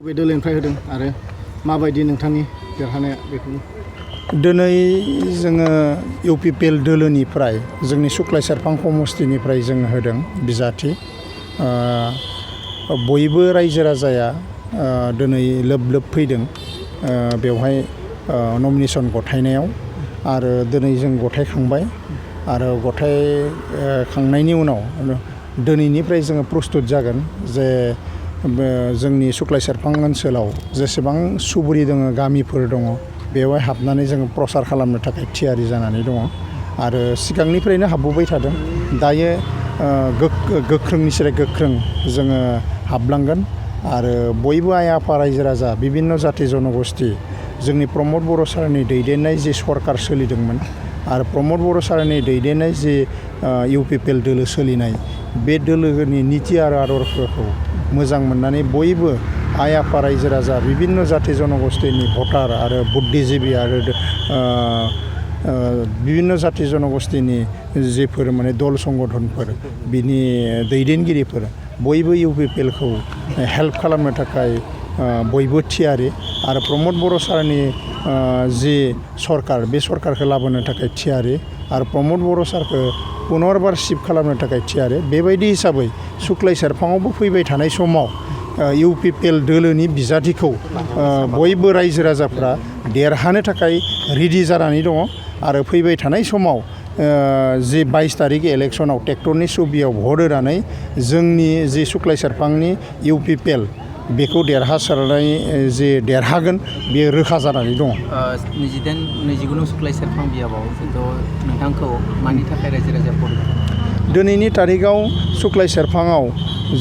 बोडोलेण्डनिफ्राय होदों आरो माबायदि नोंथांनि देरहानाया बेखौ दिनै जोङो UPPL दोलोनिफ्राय जोंनि सुक्लाय सेरफां समष्टिनिफ्राय जों होदों बिजाथि बयबो रायजो राजाया दिनै लोब लोब फैदों बेवहाय नमिनेशन गथायनायाव आरो दिनै जों गथायखांबाय आरो गथायखांनायनि उनाव दिनैनिफ्राय जोङो प्रस्तुत जागोन जे जोंनि सुक्लाय सेरफां ओनसोलाव जेसेबां सुबुरि दङ गामिफोर दङ बेवहाय हाबनानै जोङो प्रसार खालामनो थाखाय थियारि जानानै दङ आरो सिगांनिफ्रायनो हाबबोबाय थादों दायो गोख्रोंनिफ्राय गोख्रों जोङो हाबलांगोन आरो बयबो आइ आफा रायजो राजा बिभिन्न जाति जनगोष्ठी जोंनि प्रमद बर' सारनि दैदेननाय जे सरकार सोलिदोंमोन आरो प्रमद बर' सारनि दैदेननाय जे UPPL दोलो सोलिनाय बे दोलोनि नीति आरो आदर्शखौ मोजां मोननानै बयबो आइ आफा रायजो राजा बिभिन्न जाति जनगोष्ठीनि भटार आरो बुद्धिजीबी आरो बिभिन्न जाति जनगोष्ठीनि जेफोर माने दल संगठनफोर बिनि दैदेनगिरिफोर बयबो UPPL खौ हेल्प खालामनो थाखाय बयबो थियारि आरो प्रमद बर' सारनि जि सरकार बे सरकारखौ लाबोनो थाखाय थियारि आरो प्रमद बर' सारखौ पुनरबार शिफ्ट खालामनो थाखाय थियारि बेबायदि हिसाबै सुक्लाय सेरफाङावबो फैबाय थानाय समाव UPPL दोलोनि बिजाथिखौ बयबो रायजो राजाफ्रा देरहानो थाखाय रेडि जानानै दङ आरो फैबाय थानाय समाव जे 22 तारिख इलेक्शनाव ट्रेक्टरनि सुबियाव भट होनानै जोंनि जे सुक्लाय सेरफांनि UPPL बेखौ देरहासारनाय जे देरहागोन बेयो रोखा जानानै दङ 29 सुक्लाय सेरफां बियाबाव नोंथांखौ मानि थाखाय रायजो राजाया भट होदों दिनैनि तारिखआव सुक्लाय सेरफाङाव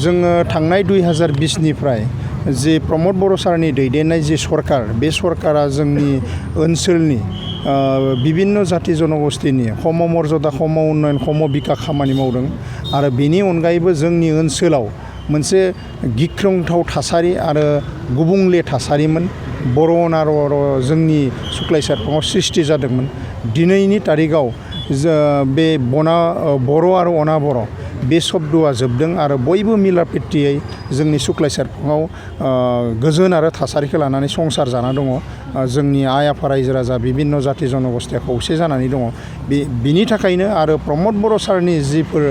जोङो थांनाय 2020 निफ्राय जे प्रमद बर' सारनि दैदेननाय जे सरकार बे सरकारा जोंनि ओनसोलनि बिभिन्न जाति जनगोष्ठीनि सम मर्यादा सम उन्नयन सम बिकास खामानि मावदों आरो बेनि अनगायैबो जोंनि ओनसोलाव मोनसे गिख्रंथाव थासारि आरो गुबुंले थासारिमोन बर' अनाबर जोंनि सुक्लाय सेरफाङाव सृष्टि जादोंमोन दिनैनि तारिखआव बे बर' आरो अनाबर बे शब्दआ जोबदों आरो बयबो मिलाप्रितियै जोंनि सुक्लाय सेरफाङाव गोजोन आरो थासारिखौ लानानै संसार जाना दङ जोंनि आइ आफा रायजो राजा बिभिन्न जाति जनगोष्ठीया खौसे जानानै दङ बिनि थाखायनो आरो प्रमद बर' सारनि जिफोर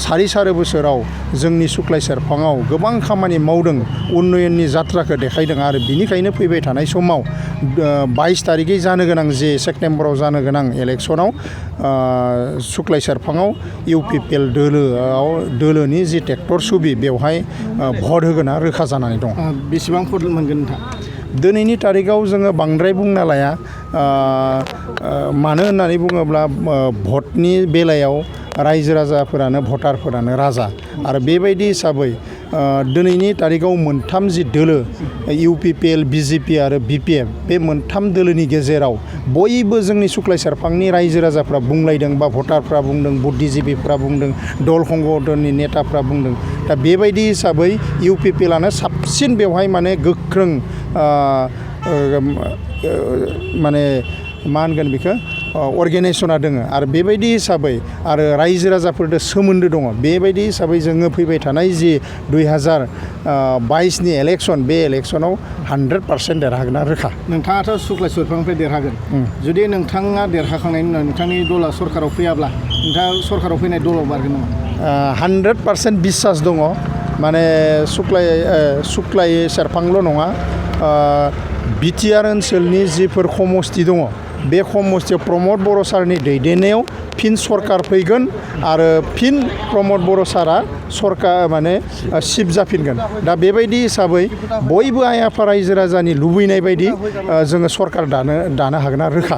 सारि बोसोराव जोंनि सुक्लाय सेरफाङाव गोबां खामानि मावदों उन्नयननि जात्राखौ देखायदों आरो बिनिखायनो फैबाय थानाय समाव 22 तारिखै जानो गोनां जे सेप्तेम्बराव जानो गोनां इलेक्शनाव सुक्लाय सेरफाङाव UPPL दोलोनि जि ट्रेक्टर सुबि बेवहाय भट होगोना रोखा जानानै दं बेसेबां भट मोनगोन नोंथां दिनैनि तारिखआव जोङो बांद्राय बुंना लाया मानो होननानै बुङोब्ला भटनि बेलायाव रायजो राजाफोरानो भटारफोरानो राजा आरो बेबायदि हिसाबै दिनैनि तारिखआव मोनथाम जि दोलो UPPL BJP आरो BPF बे मोनथाम दोलोनि गेजेराव बयबो जोंनि सुक्लाय सेरफांनि रायजो राजाफ्रा बुंलायदों बा भटारफ्रा बुंदों बुद्धिजीबीफ्रा बुंदों दल संगठननि नेताफ्रा बुंदों दा बेबायदि हिसाबै UPPL आनो साबसिन बेवहाय माने गोख्रों माने मा होनगोन बेखौ अर्गेनाइजेसना दङ आरो बेबायदि हिसाबै आरो रायजो राजाफोरजों सोमोन्दो दङ बेबायदि हिसाबै जोङो फैबाय थानाय जि 2022 नि इलेक्शन बे इलेक्शनाव 100% देरहागोन रोखा नोंथाङाथ' सुक्लाय सेरफांनिफ्राय देरहागोन जुदि नोंथाङा देरहाखांनायनि उनाव नोंथांनि दला सरकाराव फैयाब्ला नोंथाङा सरकाराव फैनाय दलाव बारगोन नामा 100% बिसास दङ माने सुक्लाय सेरफांल' नङा बिटिआर ओनसोलनि जिफोर समष्टि दङ बे समष्टियाव प्रमद बर' सारनि दैदेननायाव फिन सरकार फैगोन आरो फिन प्रमद बर' सारा सरकार माने शिफ्ट जाफिनगोन दा बेबायदि हिसाबै बयबो आइ आफा रायजो राजानि लुबैनाय बायदि जोङो सरकार दानो हागोन रोखा